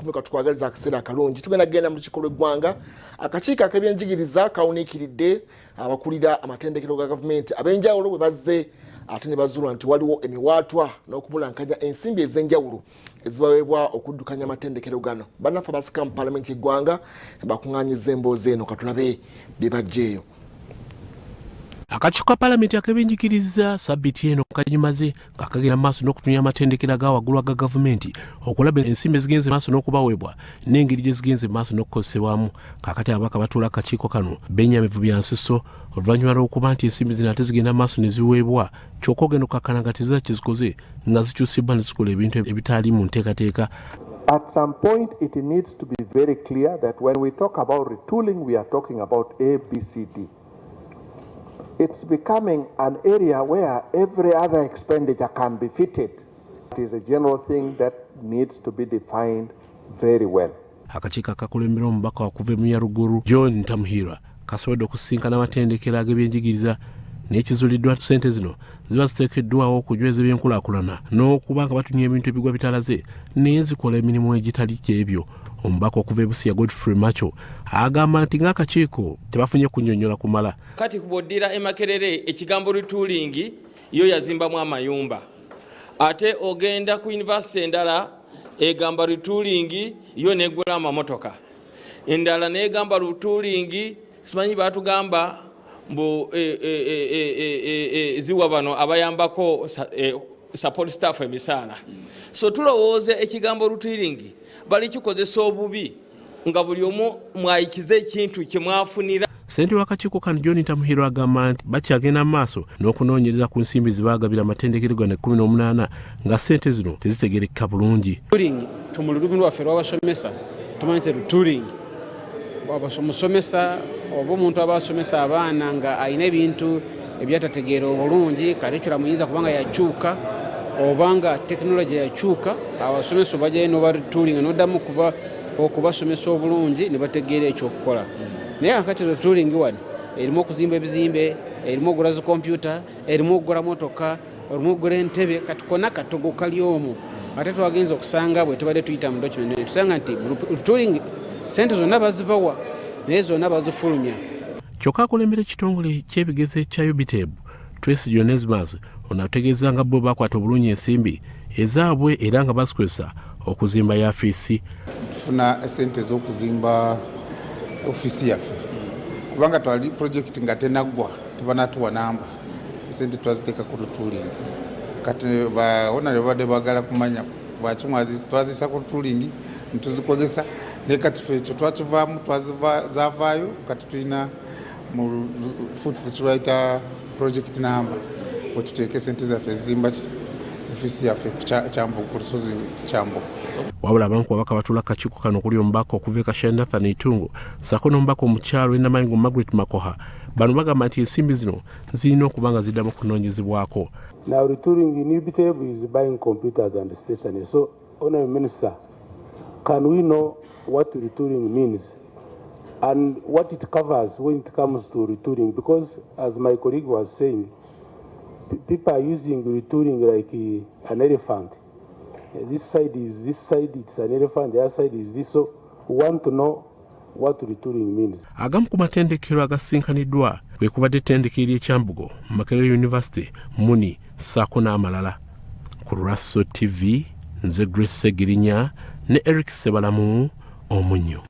10 Katukwagaliza akaseera akalungi. Tugenda kugenda mu lukiiko lw'eggwanga. Akakiiko ak'ebyenjigiriza kawuniikiridde abakulira amatendekero ga gavumenti ab'enjawulo bwe bazze ate ne bazuula nti waliwo emiwaatwa n'okubulankanya ensimbi ez'enjawulo ezibaweebwa okuddukanya amatendekero gano. Bannaffe abasika mu paalamenti y'eggwanga bakuŋŋaanyizza emboozi eno, katulabe bye bajjeeyo. Akakiiko ka paalamenti ak'ebyenjigiriza sabbiiti eno kagimaze nga kagenda maaso n'okutunya amatendekero aga waggulu aga gavumenti okulaba ensimbi ezigenze maaso n'okubaweebwa n'engeri gye zigenze maaso n'okukozesebwamu. Kaakati ababaka batuula akakiiko kano benyamivu bya nsusso oluvannyuma lw'okuba nti ensimbi zino ate zigenda maaso ne ziweebwa, kyokka ogenda okukakkana nga tezira kyezikoze, nga zikyusibwa ne zikola ebintu ebitaali mu nteekateeka. At some point, it needs to be very clear that when we talk about retooling, we are talking about A, B, C, D. It's becoming an area where every other expenditure can be fitted. It is a general thing that needs to be defined very well. Akakiiko akakulembera omubaka okuva e Munyaruguru, John Tamuhirwa, kasobodde okusisinkana amatendekero ag'ebyenjigiriza, n'ekizuuliddwa, ssente zino ziba ziteekeddwawo okunyweza ebyenkulaakulana n'okuba nga batunya ebintu ebigwa bitalaze, naye zikola emirimu egitali kyebyo. Omubaka okuva e Busia, Godfrey Macho, agamba nti ng'akakiiko tebafunye kunnyonnyola kumala. Kati bw'oddira e Makerere, ekigambo retooling yo yazimbamu amayumba, ate ogenda ku yunivasite endala egamba retooling yo negula amamotoka, endala negamba retooling, simanyi batugamba mbu ziwa bano abayambako support staff emisaala. So tulowooza ekigambo retooling bali kikozesa obubi, nga buli omu mwayikiza ekintu kye mwafunira. Ssentebe w'akakiiko kano, John Tamuhiro, agamba nti bakyagenda mu maaso n'okunoonyereza ku nsimbi zebaagabira amatendekero gano 18, nga ssente zino tezitegerekeka bulungi. Mu lulimi lwaffe lwabasomesa tumanyi ti retooling, omusomesa oba omuntu aba asomesa abaana nga alina ebintu ebyatategeera obulungi, curriculum yinza kubanga yakyuka oba nga tekinologi yakyuka, abasomesa obajjayo noba retooling, noddamu okubasomesa obulungi ne bategeera ekyokukola. Naye akati retooling wano erimu okuzimba ebizimbe, erimu okugula zi kompyuta, erimu okugula motoka, erimu okugula entebe. Kati konna katogo kali omwo. Ate twagenza okusanga bwe tubadde tuyita mu document, tusanga nti retooling sente zonna bazibawa, naye zonna bazifulumya. Kyokka akulembera ekitongole ky'ebigezo ekya UBTEB, Twesigye Onesmus, ono ategeeza nga bo bakwata obulungi ensimbi ezaabwe era nga bazikozesa okuzimba yaafiisi. Tufuna esente ez'okuzimba ofiisi yaffe, kubanga twali project nga tenaggwa, tebanatuwa namba, esente twaziteeka ku retooling. Kati ba honorable babadde bagala kumanya lwaki twazisa ku retooling nituzikozesa, naye kati fe ekyo twakivaamu, zavaayo. Kati tulina mu futufu kibayita project number wetuteeka esente zaffe ezizimba ofiisi yaffe ku lusozi Kyambogo. Wabula abamu ku babaka batuula akakiiko kano, okuli omubaka okuva e Kasha, Nathan Itungo, ssaako n'omubaka omukyalo Enamayingo, Margaret Makoha, bano bagamba nti ensimbi zino zirina okuba nga ziddamu okunoonyezebwako. Now, retooling in UBTEB is buying computers and stationery. So, Honorable Minister, can we know what retooling means and what it covers when it comes to retooling? Because, as my colleague was saying, people are using retooling like an elephant. This side is this side, it's an elephant, the other side is this. So, we want to know what retooling means. Agamu ku matendekero agasinkaniddwa kwe kubadde ettendekero ly'ekyambugo, Makerere University, Muni, ssaako n'amalala. Ku Raso TV, nze Grace Segirinya ne Eric Sebalamu Omunyo.